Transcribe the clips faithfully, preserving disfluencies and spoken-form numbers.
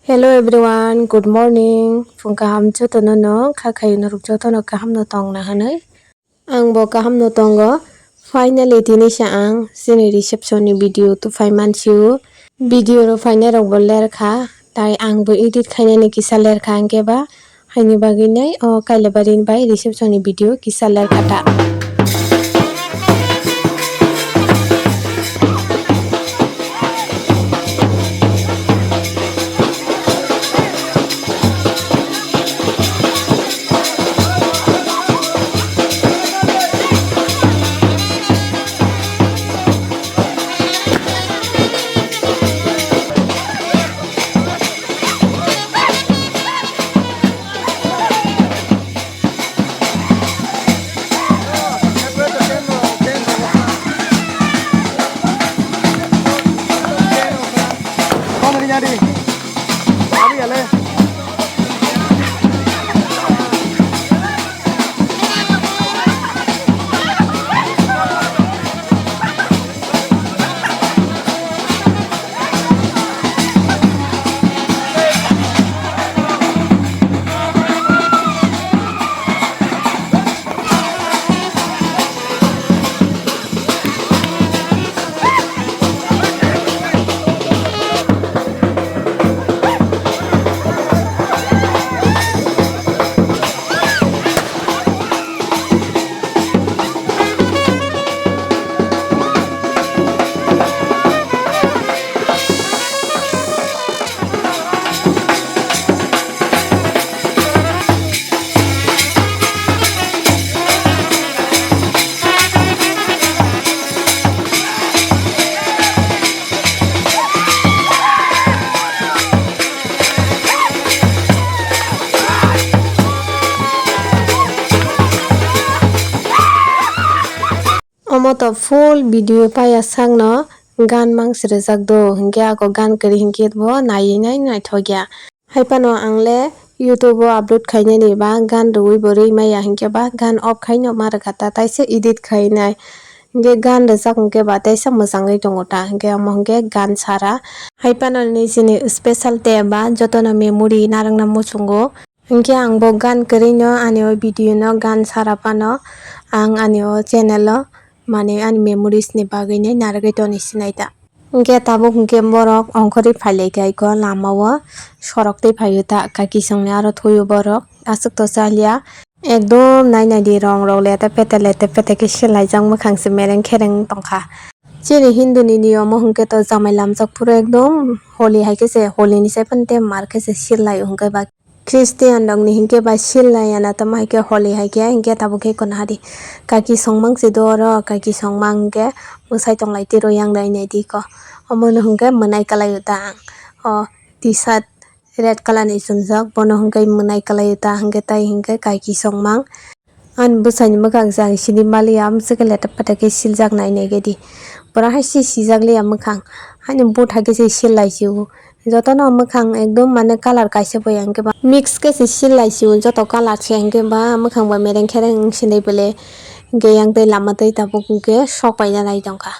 Hello everyone, good morning. Phung kaham jotono no, kha khayo norok jotono kaham no tong na hinwi. Ang bo kaham no tongo. Finally tini sa ang chini reception ni video tu phai mansiu. Video ro phainai rok bo ler kha. Tai ang bo edit khainani kisa ler kha hwnkhe ba. Haini bagwi nai o Kailabari bai reception ni video kisa ler kha ta. Omo to full video paya sakno gan mangsi rwjak do, hinkhe ako gan kwrwi hinkhe bo naiwi nai naithokya. Haiphano ang le YouTube o upload khainani ba gan rwui bo rwi maya hinkhe ba gan off khaino ma rwkha ta, taisa edit khainai. Hinkhe gan rwjak hinkhe ba taisa mwchangwi tongo ta, hinkhe omo hinkhe gan sara. Haiphano nini chini special te ba jotono memory narwkna muchungo. Hinkhe ang bo gan kwrwino ani o video no gan sara phano ang ani o channel o mane ani memories ni bagwi nai narwgwi toni sinai ta. Hinkhe tabuk hinkhe borok ongkhorwi phailaikha iko lama o sorok twi phaio ta kaki songni aro thuio borok aswk to chaliya ekdom nai nai di rong rok lete pete lete pete khe selaijak mwkhang se mereng khereng tongkha. Chini Hindu ni niyom o hinkhe to jamai lamjak phuru ekdom holi hai khe se holi ni sai phano te mar khe se selaio hinkhe ba. Christian rok ni hinkhe ba sil lai ya na tamo hai khe holi hai khe hinkhe tabuk khe kono hari kaki songmang se do oro kaki songmang hinkhe mwsai tong lai tiro yang dai nai di ko omo no hinkhe mwnai kwlai o ta ang o T-shirt red colour ni chumjak bono hinkhe mwnai kwlai o ta hinkhe tai hinkhe kaki songmang. Ani bwsai ni mwkhang se ang sini maliya, amswk khe letek petek khe siljak nai nai khe di. Bwrang hai se sijak liya mwkhang, haino bwthai khe se sil lai si o. Jotono mwkhang ekdom mane colour kaisa bo ya, hwnkhe ba mix khe se sil lai si o, joto colour se hwnkhe ba mwkhang bo mereng khereng wng sinai bole. Hwnkhe yang tei lama tei tabuk hwnkhe sok paina nai tongkha.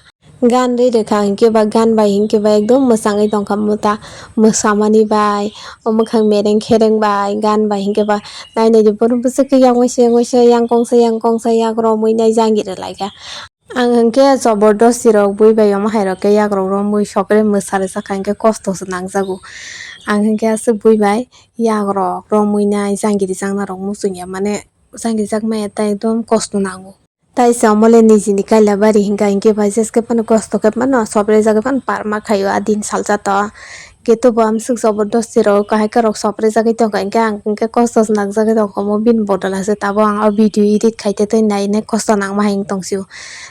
Gan ri rwkha hinkhe ba gan bai hinkhe ba ekdom mwchangwi tongkha muta mwsamani bai o mwkhang mereng khereng bai gan bai hinkhe ba nai nai di bono bwswk khe yang waisa yang waisa yang kongsa yang kongsa yak romwi nai jangir laikha. Ang hinkhe jobordosti rok bui bai omo hai rok khe yak rok romwi sokre mwsa rwjakha hinkhe kosto se nangjago. Ang hinkhe aswk bui bai yak rok romwi nai jangiri jakna rok muchungya mane jangiri jakmaya tai ekdom kosto nango. Taisa omo le nijini kaila bari hinka hinkhe ba jeske phano kosto khe phano sobrejagwi phano parma khaio a din salsa to. Hinkhe tobo amswk jobordosti rok kahai kwrwk sobrejagwi tongkha hinkhe ang hinkhe kosto se nangjagwi tongkha omo bini bodol hase tabuk ang o video edit khaite tei nainai kosto nangma hai wng tongsio.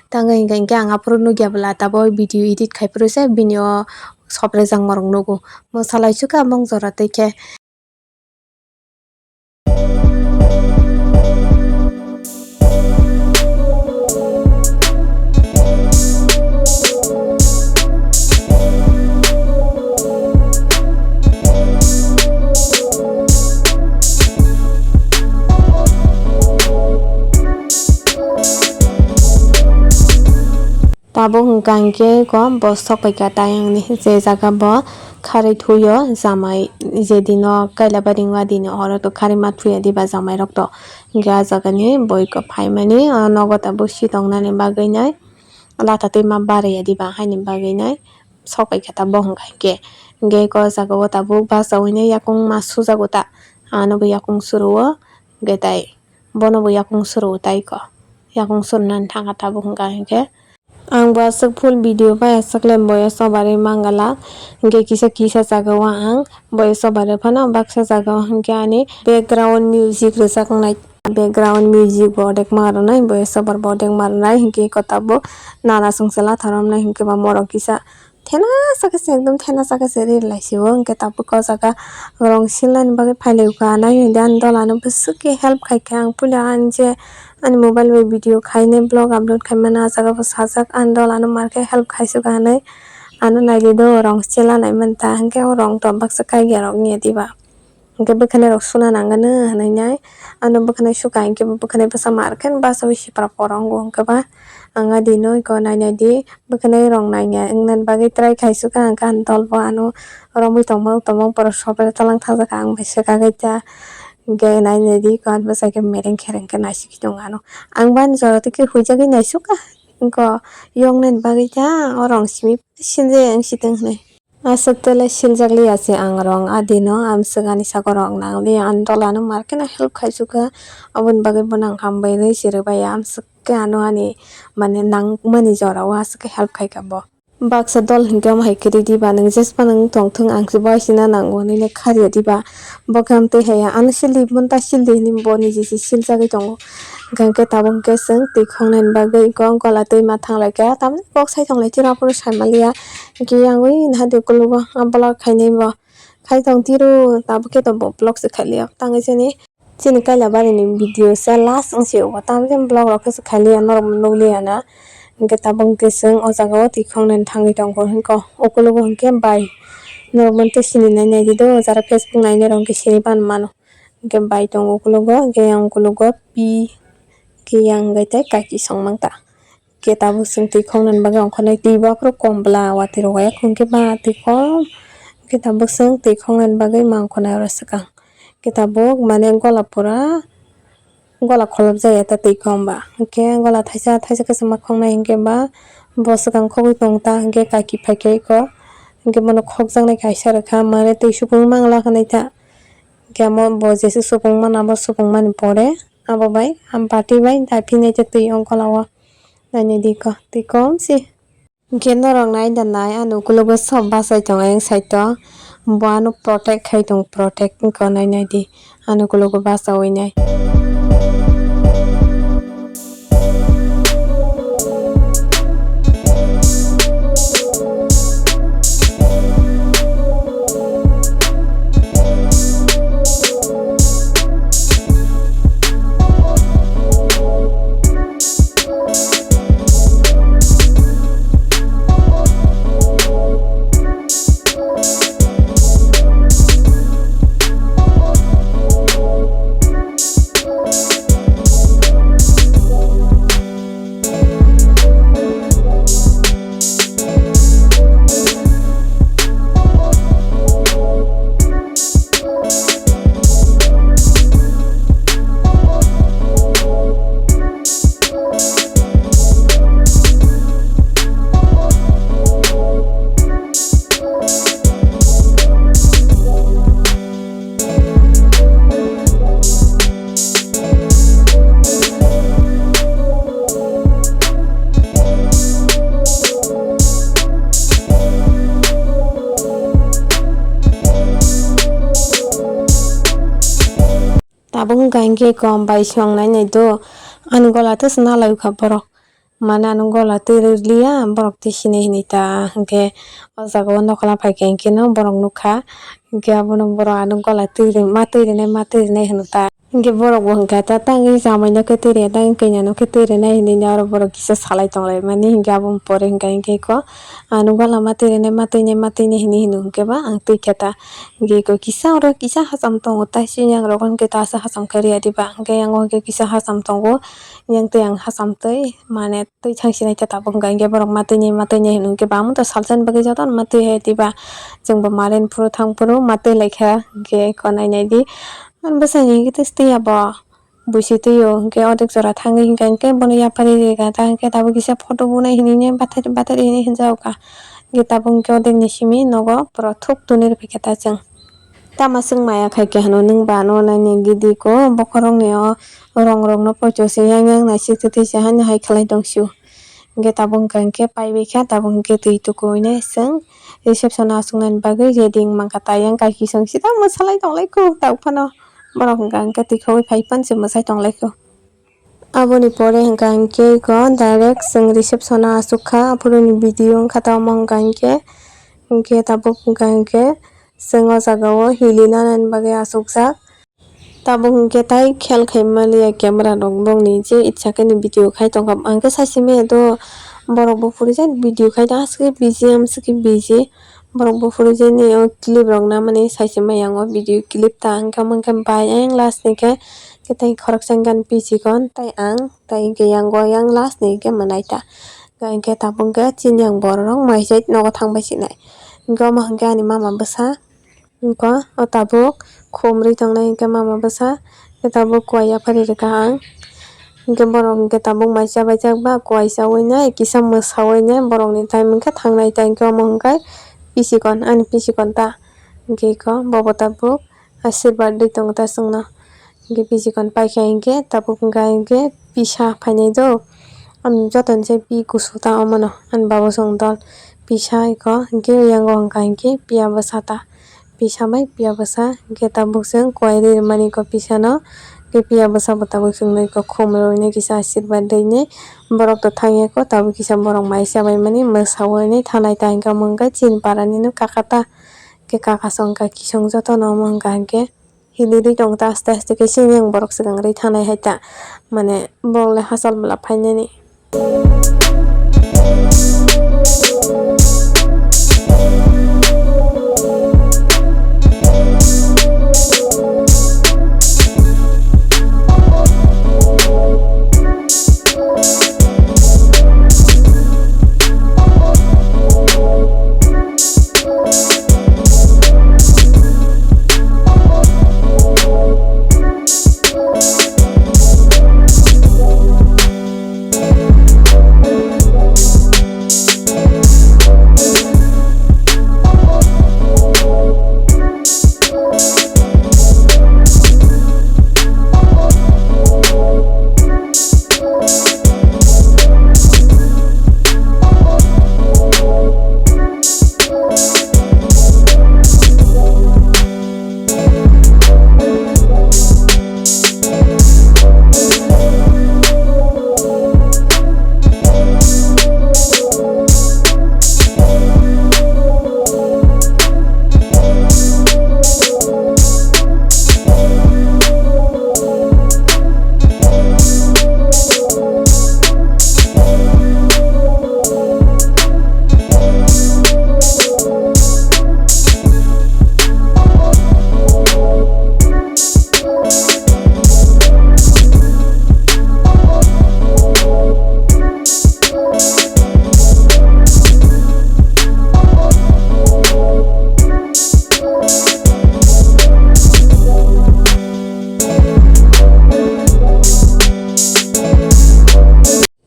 Tangwi hinkhe hinkhe ang aphuru nukya bwla tabuk o video edit khai phuru se bini o soprejakma rok nugo. Mwsa lai sukha mung jora tei khe. Tabuk hwnkha hinkhe ko bo sok paikha tayangni je jaga bo kharwi thuio jamai, je dino kaila baring o, a dino horo to kharwi ma thuya diba jamai rok to. Hwnkhe a jaga ni boi ko phaimani, o nogo tabuk si tongnani bagwi nai, latha twi ma barwi ya diba haini bagwi nai sok pai kha tabuk hwnkha hinkhe. Hinkhe o jaga o tabuk bachaui nai yakung ma sujago ta, ano bo yakung suru o, hinkhe tai bono bo yakung suru tai ko, yakung suru nani thang kha tabuk hwnkha hinkhe. Ang bo aswk full video bai aswk le voice over wi mangala. Hinkhe kisa kisa jaga o ang voice over rw phano baksa jaga o hinkhe ani background music rwjaknai, background music bo odek ma rwnai, voice over bo odek ma rwnai. Hinkhe eko tabuk nana chwngsa latha romnai hinkhe ba morok kisa thena sakhe se ekdom thena sakhe se ri lai sio. Hinkhe tabuk o jaga rong silnani bagwi phai lai kha, nai hwnkhe ani dola no bwswk khe help khai kha. Ang puila ani je ani mobile bai video khainai, vlog upload khai mano, ah jaga bo sajak, ani dol ano mar khe help khai suka hinwi. Ano naidi do, rong sela nai manta, hinkhe o rong to baksa kaiya rok wngya diba? Hinkhe bwkhanai rok suna nangano hinwi nai, ano bwkhanai suka hinkhe bo bwkhanai bwsa mar khe bachaui sipra pora wngo hinkhe ba. Ang adi no eko nai naidi, bwkhanai rong nangya wngnani bagwi try khai suka, hinkhe ani dol bo ano romwi tongma tongma borok sobre talang thajak, ang bai swkagwi ta. Hinkhe nai naidi ko, ani bwsai khe mereng khereng khe naisik tongo ano. Ang bo ani jora twi khe huijagwi naisukha. Wngkha yoknani bagwi ta o rong simi sinjak ang si tong hinwi. Aswk tele siljak liya se ang rong, adino amswk ani sakao rong nang liya, ani dola no mar kheno help khai sukha. Aboni bagwi bono ang hambai hinwi si rwbai ya, amswk khe ano ani mane nangmani jora o aswk khe help khai kha bo. Baksa dol hinkhe omo hai kwrwi diba, nwng jesphano wng tongthung, ang se bai sina nango hinwi kharya diba? Bo khe amtwi haiya, ano sildi, monta sildi hinwi bo niji se siljagwi tongo. Hinkhe tabuk hinkhe chwng twi khongnani bagwi eko gola twi ma thanglaikha, tamni kok sai tonglaitiro aphuru saimaliya. Hinkhe yang ui naha de ukologo a vlog khainai bo khai tongtiro, tabuk khe to bo vlog se khailiya tangwi sini. Chini kaila barini video se last wng se o, tamo jani vlog rok khe se khailiya, norok bo nukliya na. Hinkhe tabuk hinkhe chwng o jaga o twi khongnani thangwi tongo, hinkhe ukologo hinkhe bai norok mantwi sini nai naidi do, o jara Facebook nainai rok hinkhe sini pan mano. Hinkhe bai tongo ukologo, hinkhe yang ukologo pi khe yang hinkhe tei kaki song mangta. Khe tabuk chwng twi khongnani bagwi ongkhornai twi bo aphuru kom bwla watwi rwya, hinkhe ba twi kom, hinkhe tabuk chwng twi khongnani bagwi ma ongkhornai oro swkang. Khe tabuk mane gola pura gola kholopjak ya ta twi kom ba. Hinkhe gola thaisa thaisa khe chwng ma khongnai hinkhe ba bo swkang khogwi tong ta hinkhe kaki phaikhe eko hinkhe bono khokjaknai kaisa rwkha mane twi supung mangla hinwi ta. Hinkhe amo bo jeswk supung mano abo supung mani pore abo bai am bati bai daphinai ta twi o gola o nainai di ko twi kom se. Hinkhe norok nai da nai, ani ukologo sob bachai tongo ayang side o. Bo ano protect khai tongo, protect wngkha nai nai di, ani ukologo bachaui nai. Tabuk wngkha hinkhe kom bai song nai nai do, ani gola tei se nalai kha borok. Mane ano gola twi rwliya, borok twi sinai hinwi ta, hinkhe o jaga o nokla phaikha hinkhe no borok nukha, hinkhe abono borok ano gola twi rw-, ma twi rwnai, ma twi rwnai hwno ta. Hinkhe borok bo hinkha ta tangwi jamaino khe twi rwya, tangwi kanya no khe twi rwnai hinwi oro borok kisa salai tonglaimani. Hinkhe aboni pore hinkha hinkhe kho, ah, nukgo lama twi rwnai, ma twi nai, ma twi nai hinwi hino hinkhe ba ang twi khe ta. Hinkhe kho kisa oro kisa hacham tongo, tai sini ang rok hinkhe ta asa hacham khe rwya diba, hinkhe yang o hinkhe kisa hacham tongo, yang twi ang hacham twi mane twi thang sinai khe tabuk hinkha hinkhe borok ma twi nai, ma twi nai hino hinkhe ba amo to salsa ni bagwi jotono ma twi hai diba, chwng bo maren phuru thang phuru ma twi lai kha hinkhe kho nai nai di. Ani bwsai ni hinkhe tei twi ya bo. Buisi twi o hinkhe odek jora thangwi hinkha hinkhe bono yapari rega ta hinkhe tabuk kisa photo bo nai hinwi bathari bathari hinwi hinjao kha. Hinkhe tabuk hinkhe odek ni simi nogo borok thuk tuni rwphaikha ta chwng. Tama chwng maya khaikhe hano nwng ba ano naini gidi ko bokhorok ni o rong rok no poito se yang yang naisik twi se haino hai khlai tong sio. Hinkhe tabuk hinkha hinkhe paibai kha tabuk hinkhe twi tukuinai chwng reception o aswk nani bagwi ready wngmankha ta yang kaisa song sida mwsalai tonglai kho tabuk phano. Borok hwnka hwnkhe twi khogwi phai phano se mwsai tong laikho. Aboni pore hwnka hwnkhe eko direct chwng reception o aswk kha, aphuru ni video wngkha ta omo hwnka hwnkhe, hwnkhe tabuk hwnka hwnkhe chwng o jaga o hili nana ni bagwi aswk jak. Tabuk hwnkhe tai khel khai maliya camera rok bongni je itsa khe ni video khai tongkha, ang khe sai se maya do borok bo phuru jani video khai tong aswk khe busy amswk khe busy. Borok bo phuru jani o clip rok namani sai se maya ang o video clip ta hwnkhe omo hwnkhe bai ayang last ni khe, khe tei khoroksa hwnkhe ani pisikon tei ang tei hwnkhe yang o yang last ni hwnkhe mwnai ta. Hwnkhe tabuk hwnkhe chini yang borok rok mai chai nogo thang bai sinai. Hwnkhe omo hwnkhe ani mama bwsa hwnkhe o tabuk khumrwi tongnai hwnkhe mama bwsa khe tabuk kuai yaphari rwkha ang. Hwnkhe borok hwnkhe tabuk mai chabaijak ba kuai chawi nai kisa mwsawi nai borokni time hwnkhe thangnai tai hwnkhe omo hwnkhe pisikon ani pisikon ta hwnkhe eko bobo tabuk asirwad rwi tongo ta chwngno. Hwnkhe pisikon paikha hwnkhe tabuk hwnkha hwnkhe pisa phainai do. Ani joto ni se pi kusu ta omono ani babo chwng dol pisa eko hwnkhe yango hwnkha hwnkhe piya bwsa ta. Pisa bai piya bwsa hwnkhe tabuk chwng kuai rwi rwmani kok pisano. Hwnkhe piya bwsa bo tabuk chwngno eko khum rwui nai kisa asirwad rwinai. Borok to thangya kho tabuk kisa borok mai chabaimani mwsawui nai thanai ta hwnkhe omo hwnkhe chini para nini kaka ta. Hwnkhe kaka song kaki song jotono omo hwnkha hwnkhe hili rwi tongo ta aste aste khe chini yang borok swkang rwi thanai hai ta mane borok le hachal bwla phainani.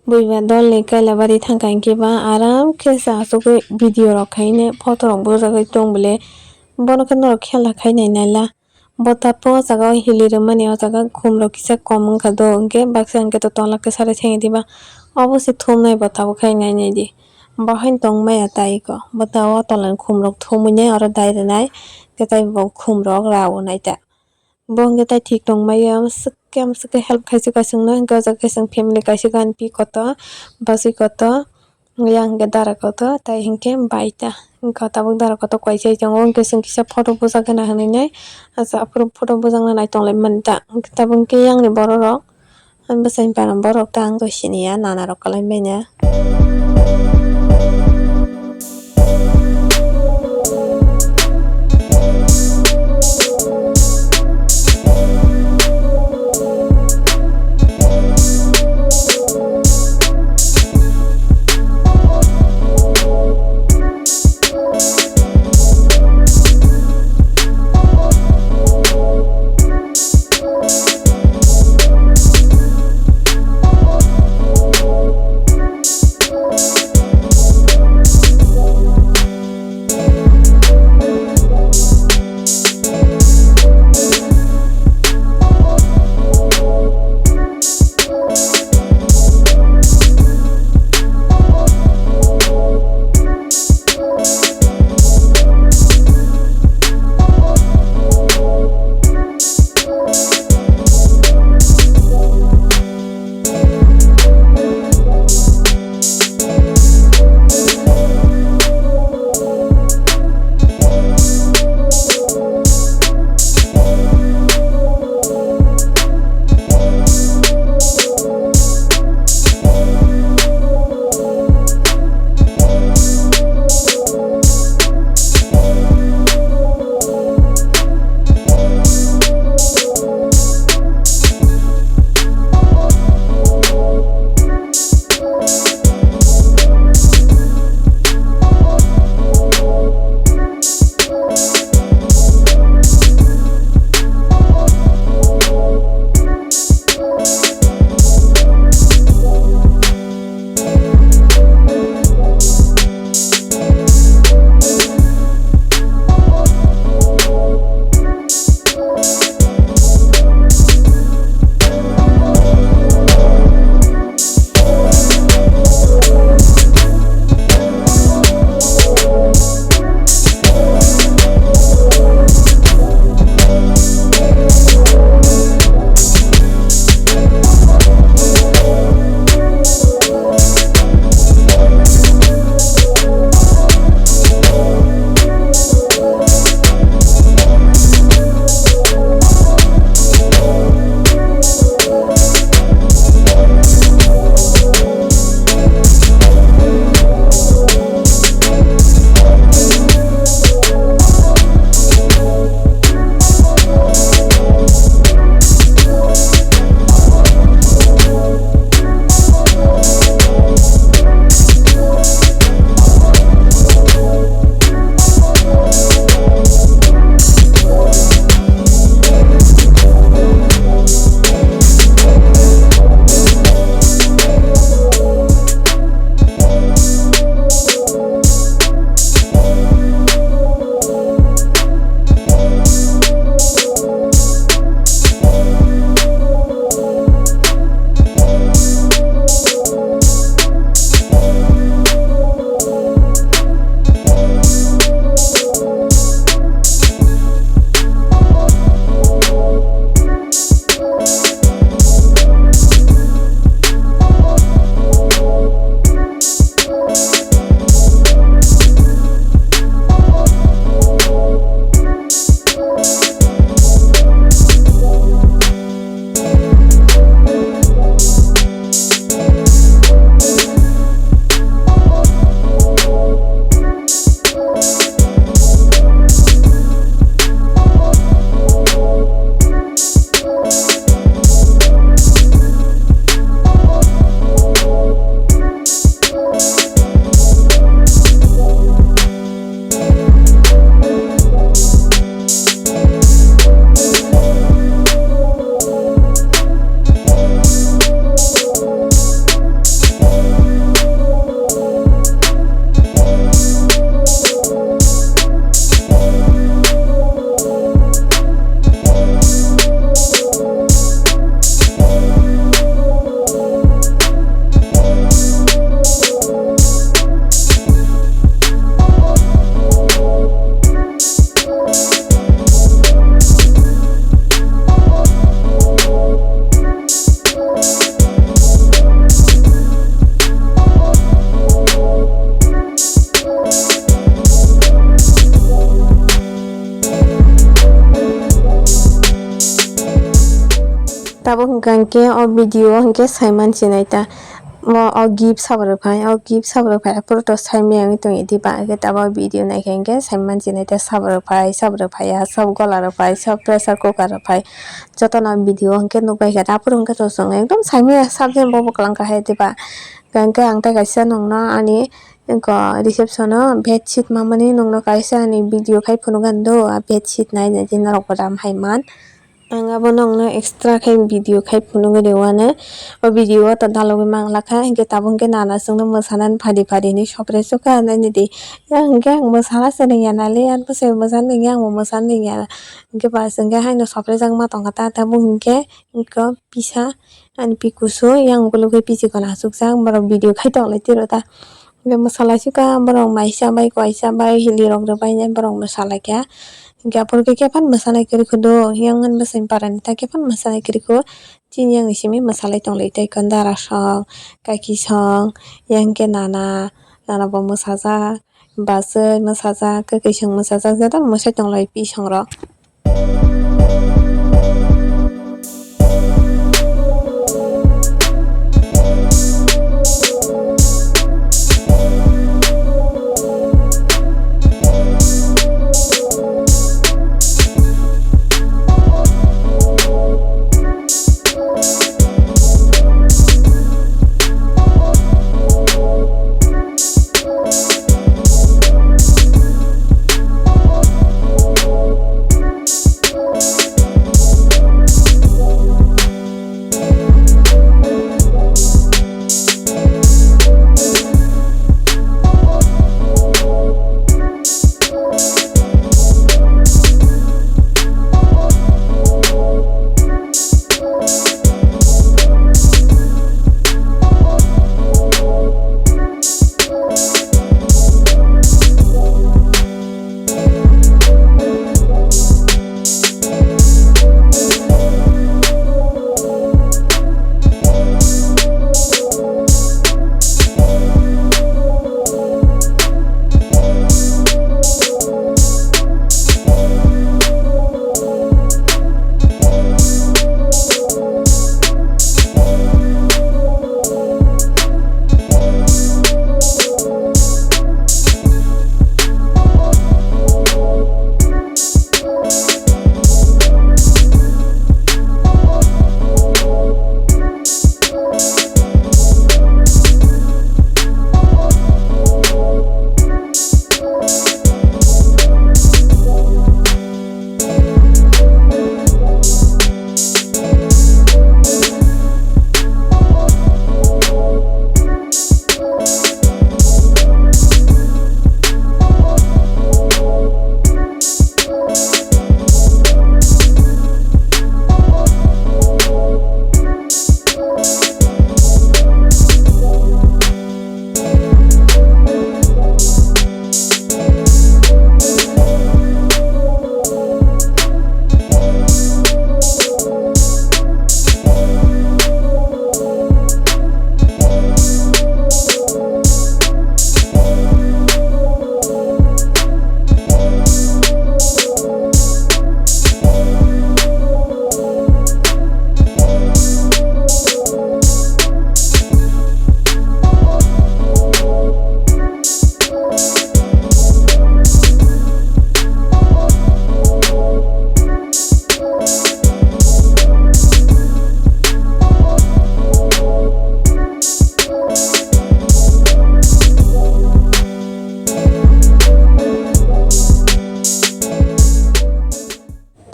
Buiba dolni kailabari thangkha hinkhe ba aram khe se achugwi video rok khaine photo rok bujagwi tong bole. Bono khe norok khela khainai naila. Bo tapo o jaga o hili rwmani o jaga khum rok kisa kom wngkha do hinkhe baksa hinkhe to tola kwcharo thengwi diba. Obo se thumnai bo tabuk khai nainai di. Bo haino tong maya tai eko. Bo ta o tola ni khum rok thumwi nai oro dai rwnai. Tei bo khum rok ra o nai ta. Bo hwnkhe tai thik tongmaya, amswk khe, amswk khe help khaisukha chwngno, hwnkhe o jaga khe chwng family kaisukha, ani pi kotor, bachwi kotor, yang hwnkhe dara kotor, tai hwnkhe bai ta. Wngkha tabuk dara kotor kaisa tongo, hwnkhe chwng kisa photo bujak gana hinwi nai. Asa aphuru photo bujakna nai tonglai mani ta. Hwnkhe tabuk hwnkhe yang ni borok rok, ani bwsai ni para borok ta ang doi siniya, nana rok kwlai manya. Tabuk hwnkha hwnkhe o video o hwnkhe saiman sinai ta. Mo o gift sabo rwphai, o gift sabo rwphai, aphuru to saimaya wngwi tongya diba, hwnkhe tabuk o video naikha hwnkhe saiman sinai ta, sabo rwphai, sabo rwphaiya, sabo gola rwphai, sabo pressure cooker rwphai, jotono video hwnkhe nukbaikha ta, aphuru hwnkhe to chwng ekdom saimaya subject bo bwklang kahai diba. Hwnkhe ang tei kaisa nongno ani reception o bedsheet mamani nongno kaisa ani video khai phunukgani do, a bedsheet nai nai di norok bo ram hai man. Ang abo nokno extra khe video khai phunugwi rwuano. O video o to dalogwi manglakha, hinkhe tabuk hinkhe nana chwngno mwsanani phadi phadi hinwi sopre sukha nainidi. Yang hinkhe ang mwsana se rwngya naile, ani bwsai mwsana rwngya, angbo mwsana rwngya. Hinkhe ba chwngkhe haino soprejakma tongkha ta, tabuk hinkhe eko pisa ani pi kusu yang ukulukhe pichi kono achukjak, borok video khai tonglai tiro ta. Hwnkhe mwsalaisukha borok maisa bai, kwaisa bai, hilirok rwbainai borok mwsalaikha. Hwnkhe aphuru khe khe phano mwsanai kwrwikhu do, yang ani bwsani parani ta khe phano mwsanai kwrwikhu. Chini yang ni simi mwsalai tonglai tei khe dara song, kaki song, yang khe nana, nana bo mwsajak, bachwi mwsajak, kwkwi song mwsajak, jotono mwsai tonglai pi song rok.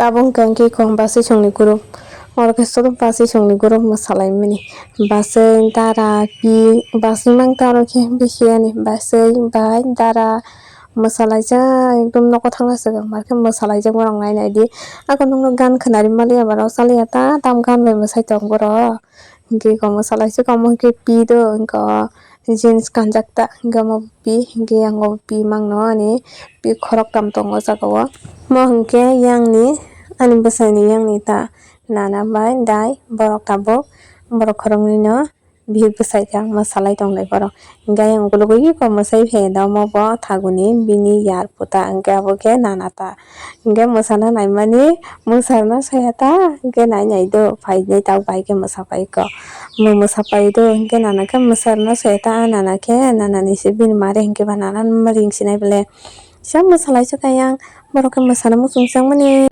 Tabuk hwnkha hwnkhe kho bachwi songni group. Oro khe sodo bachwi songni group mwsalaimani. Bachwi, dara, pi, bachwi mang ta oro khe bisi ani. Bachwi, bai, dara mwsalaijak, ekdom nogo thangna swkang mar khe mwsalaijak borok nai nai di. Ako nokno gan khwnari maliya ba rw chaliya ta, tam gan bai mwsai tongo borok. Hwnkhe eko mwsalaisuk omo hwnkhe pi do, hwnkhe o jeans kanjak ta, hwnkhe omo pi, hwnkhe yang o pi mangno ani pi khoroktham tongo o jaga o. Omo hwnkhe yang ni, ani bwsai ni yang ni ta nana bai dai borok tabuk, borok khoroknwi no Bihik bwsai khe ang mwsalai tonglai borok. Hinkhe ayang ukulukgo iko mwsai phaiyada omo bo thaguni bini yar puta hinkhe abo khe nana ta. Hinkhe mwsana naimani mwsarna soya ta hinkhe nai nai do phainai tabuk bai khe mwsa pai kho. Mwsa pai do hinkhe nana khe mwsarna soya ta, ah nana khe nanani se bini mare hinkhe ba nana ring sinai bole. Kisa mwsalai se kha yang, borok khe mwsana muchung changmani.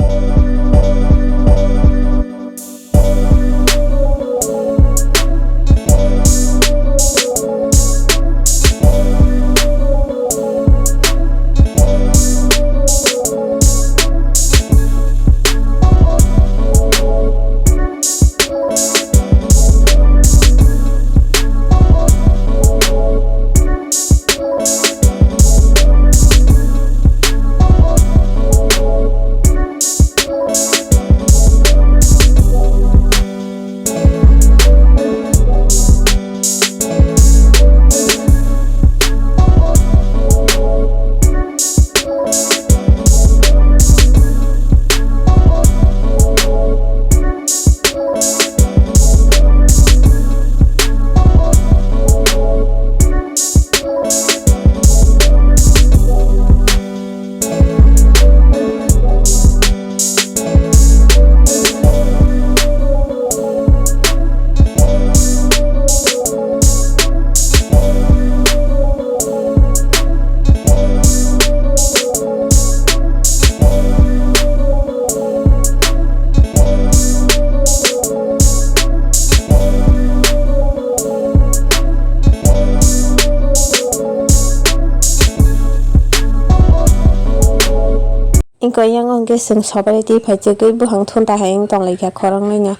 Wngkha yang hwnkhe chwng sobai twi phaijagwi buphang thunta hai wng tonglaikha khoroknwino.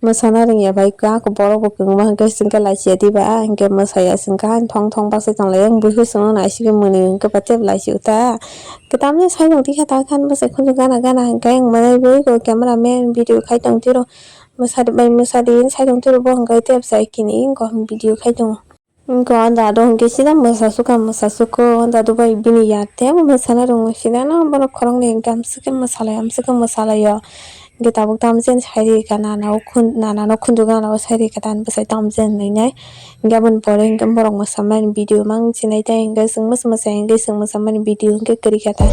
Mwsana rwngya bai kha borok bo kwbangma hwnkhe chwngkhe lachiya diba, ah, hwnkhe mwsaya chwngkha thong thong baksa tonglaio. Ang buikhe chwngno naisikhe mwnwi hwnkhe ba tei laisio ta. Kwtamni saimung tikha ta khan bwsai khunju gana gana hwnkhe ang mwnwi buikhe camera man video khai tong tiro. Mwsadi bai mwsadi saitong tiro bo hwnkhe tei bwsai kini wngkha video khai tongo. Wngkha o dadu hwnkhe sida mwsasukha mwsasuko o dadu bai bini yar tei mwsana rwngwi sida no borok khoroknwi hwnkhe amswkhe mwsalai amswkhe mwsalaio. Hwnkhe tabuk tamjani sairikha nana o khun nana no khunju gana o sairikha tani bwsai tamjani nai nai. Hwnkhe aboni pore hwnkhe borok mwsamani video mang sinai tei hwnkhe chwng mwsa mwsa hwnkhe chwng mwsamani video hwnkhe kwrwikha ta.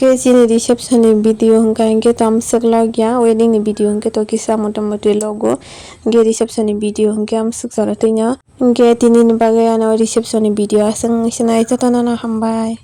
Hwnkhe chini reception ni video hwnkha hwnkhe to amswk logya, wedding ni video hwnkhe to kisa motamoti logo. Hwnkhe reception ni video hwnkhe amswk jora twino. Hwnkhe tini ni bagwi ano reception ni video aswk wngwi sinai jotono no hambai.